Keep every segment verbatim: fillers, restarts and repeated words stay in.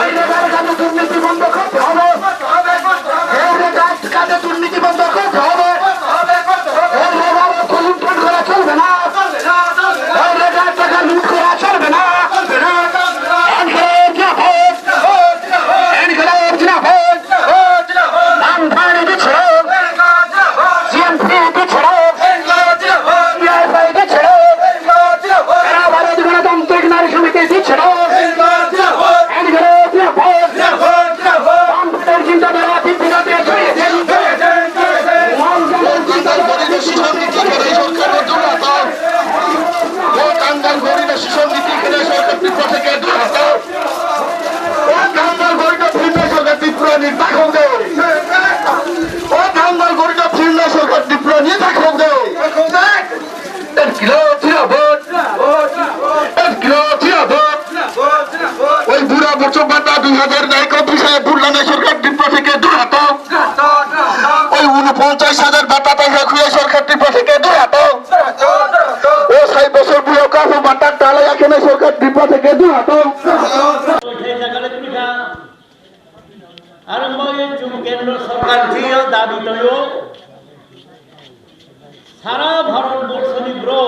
এই রেগার কাজে দুর্নীতি বন্ধ করতে হবে। এই রেগার কাজে দুর্নীতি বন্ধ করতে হবে। এই রেগার কলুপ্টন করা চলবে না। এই রেগার টাকা লুট করা চলবে না। এনক্লেভ জিন্দাবাদ। এনক্লেভ জিন্দাবাদ। বামফ্রন্ট বিচ্ছিন্ন। সিএনসি বিচ্ছিন্ন। পিএফআই বিচ্ছিন্ন। সারা ভারত গণতান্ত্রিক নারী সমিতি বিচ্ছিন্ন। এনক্লেভ জিন্দাবাদ। বামফ্রন্টের চিন্তাধারা পৃথিবীতে ছড়িয়ে দিন। কাঙ্গাল পরিবেশ সমিতি কেন্দ্র সরকারের দূরে হটাও। ও কাঙ্গাল পরিবেশ সমিতি কেন্দ্র সরকার ত্রিপুরা থেকে দূরে হটাও। ও কাঙ্গাল পরিবেশ সরকার ত্রিপুরা নির্বাচন দেয়। ও কাঙ্গাল পরিবেশ সরকার ত্রিপুরা নির্বাচন দেয়। এনক্লেভ জিন্দাবাদ। এনক্লেভ জিন্দাবাদ। ওই বুড়া মোচক ভাতা দুই হাজার ন্যায় কমিশনে ভুল নামে সরকার ত্রিপুরা থেকে দূরে হটাও। ওই ঊনপঞ্চাশ হাজার ভাতা পাইয়া খুঁজে সরকার ত্রিপুরা থেকে দূরে হটাও। ও সাত বছর বুড়া কাফু ভাতা টালা এখানে সরকার ত্রিপুরা থেকে দূরে হটাও। Aro mo ye chum kendro sorkar thwiyo dabi toyo. Sara Bharat borso ni bro.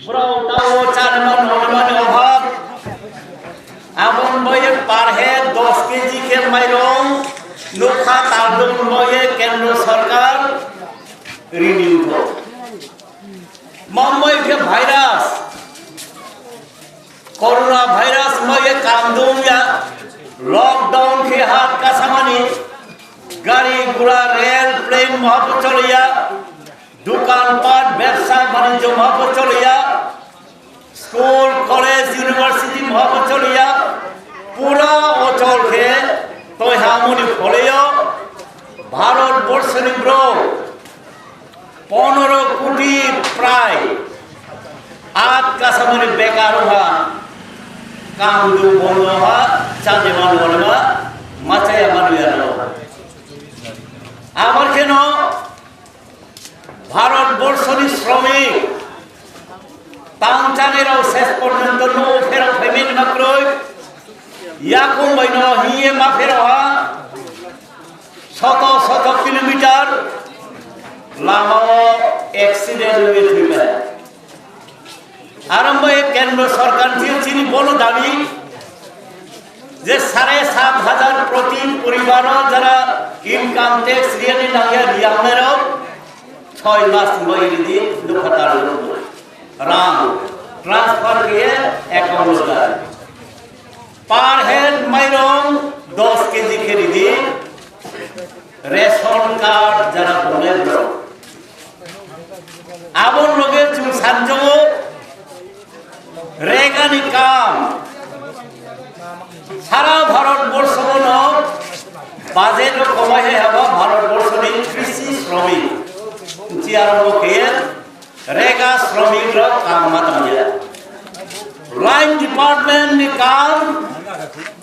Bro tao chanma nongmani obhab. Abon mo ye per head dos K G khe mairong. Nukha tardung mo ye kendro sorkar. Rini utho. Mumbai khe virus. Corona virus mo ye kandung ya, lockdown khe hat kasamani, gari gura, rail, plane mohabo choliya, dukan pat, bebsa banijyo mohabo choliya, school, college, university mohabo choliya, pura ochol khe toi hamoni pholeyo, Bharat borso ni bro, Ponoro koti prai at kasamani bekar ha, kandu bono ha, chade manu ha, machaya manu ya no. Amar keno Bharat borso ni sromik tang chani rao ses porjonto no phero phaimani makroi, yakung bai no hiye ma phero ha, Soto soto kilometer lama o accident wngwi thwibai. Aro bai kendro sorkar ni chini bono dabi je sare sat hajar proti poribar o jara income tax riyani nangya riyangnai rok soi mas bai ridi dukha tarlo rang transfer khe account o jai. Per head mairong dos K G khe ridi, ration card jara tongnai borok. Aboni loge chwng sanjago, rega ni kam sara Bharat borso no budget o komai hai haba Bharat borso ni krisi shromik. Chiaro khe Rega sromik rok kam ma tangya. Line department ni kam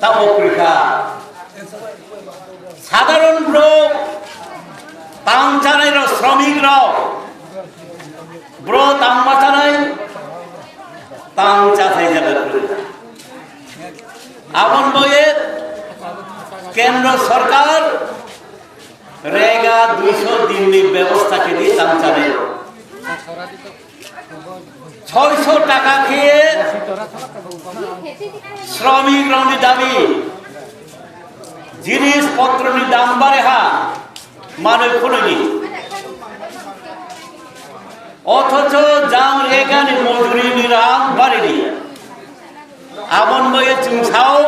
tamo kwrwikha. Sadharon borok tang chanai rok, sromik rok, bro tang ma chanai, tang chathai jaga kwrwikha. Aboni bagwi kendro sorkar Rega duiso din ni bebosta khe di tang chanai rok. Soiso taka khe sromik rok ni dabi, jinis potro ni dam bare ha, manwi khunui ni. Othocho jang rega ni mojuri ni rang bare ni. Aboni bagwi chwng sao,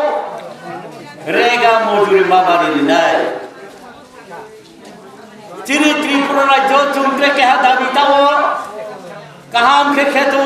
rega mojuri ma bari rinai. Chini Tripura rajyo chwng tre keha dabi tao, kaham khe kheto